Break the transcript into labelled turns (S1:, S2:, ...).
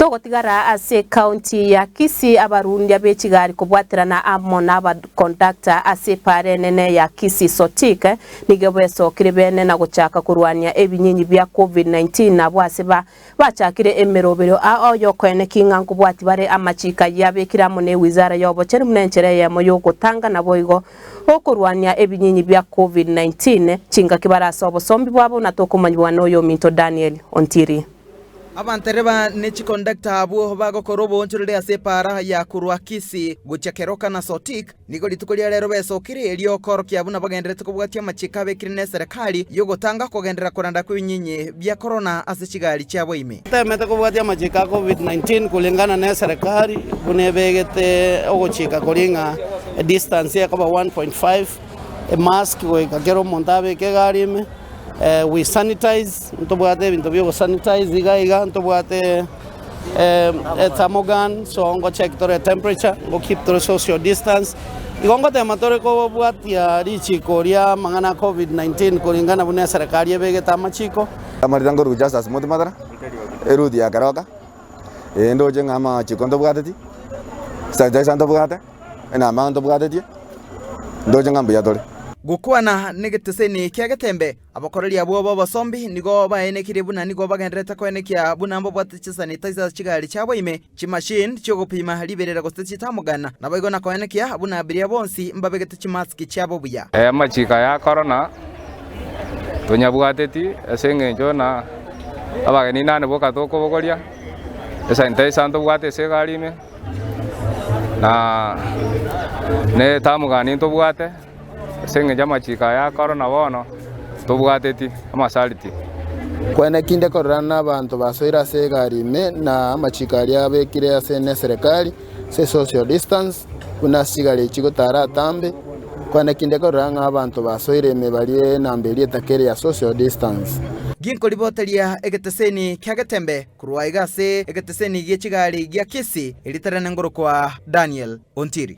S1: Togotigara ase ekaunti ya Kisii abarundia be chigari kobwaterana amo n'abakondakta ase epaara enene ya Kisii Sotik nigo besokire bene na gochaka korwania ebinyinyi bia Covid-19 nabwo ase bachakire emeroberio ao y'okoeneki ng'a nkobwati bare amachiko ayio abekire amo n'ewizara y'obochenu buna enchera eyemo y'ogotanga naboigo okorwania ebinyinyi bia Covid-19 chingaki bare ase obosombi bwabo na tokomanyigwa noyominto Daniel Ontiri.
S2: Abantereba ne chikondakta abwo bagokora oboonchoreri ase epaara ya korwa Kisii gochia Keroka na Sotik, nigo rituko ria rero besokire erio koorokia buna bagendererete kobwatia amachiiko abekire neserekari y'ogotanga kogenderera koranda kw'ebinyinyi bia korona ase chigari chiabo ime.
S3: Ntemete kobwatia amachiiko a Covid-19 kulingana neserekari buna ebegete ogochika koria ng'a edistance ekoba 1.5, emask goika kera omonto abeke egari ime. We sanitize, ntobwate ebinto bia ogosanitize iga iga, ntobwate ethermogun, so ngocheck tore temperature, ngo keep tore social distance. Igo ngotema tore kobwatia richiko ria amang'ana a covid 19 kulingana buna eserekari ebegete amachiko.
S4: Amarita nkorwa Justus Muti Matara, eruti ya Keroka, ee ndoche ng'a amachiko ntobwateti, sanitizer ntobwate. Enamba ntobwatetie, ndoche ng'a mbuya tore.
S2: Gokwana negeteseni kia Getembe, abakoreri abwo b'obosombi nigo baenekirie buna nigo bagendererete koenekia buna mbabwate chisanitizer chigari chiabo ime, chimachine chi'ogopima riberera gose chitamogana, naboigo na koenekia buna abiria bonsi mbabegete chimaski chiabo buya.
S5: Amachiko aya a korona tonyabwateti ase eng'encho na abageni nane boka tokobogoria, esanitizer ntobwate ase egari ime. Na netamugani ntobwate, ase engencho y'amachiko aya a korona bono, tobwateti amasariti.
S6: Kwene kinde korora nabanto basoire ase egari ime na amachiko aria abekire ase neserekari ase social distance buna ase chigari echi chigotara atambe. Kwene kinde korora ng'a abanto basoire ime barie enamba eria etakeri ya social distance.
S2: Ginkoriboteria egeteseni kia Getembe Korwa aiga ase egeteseni gie chigari gia Kisii, erieta riane ngorokwa Daniel Ontiri.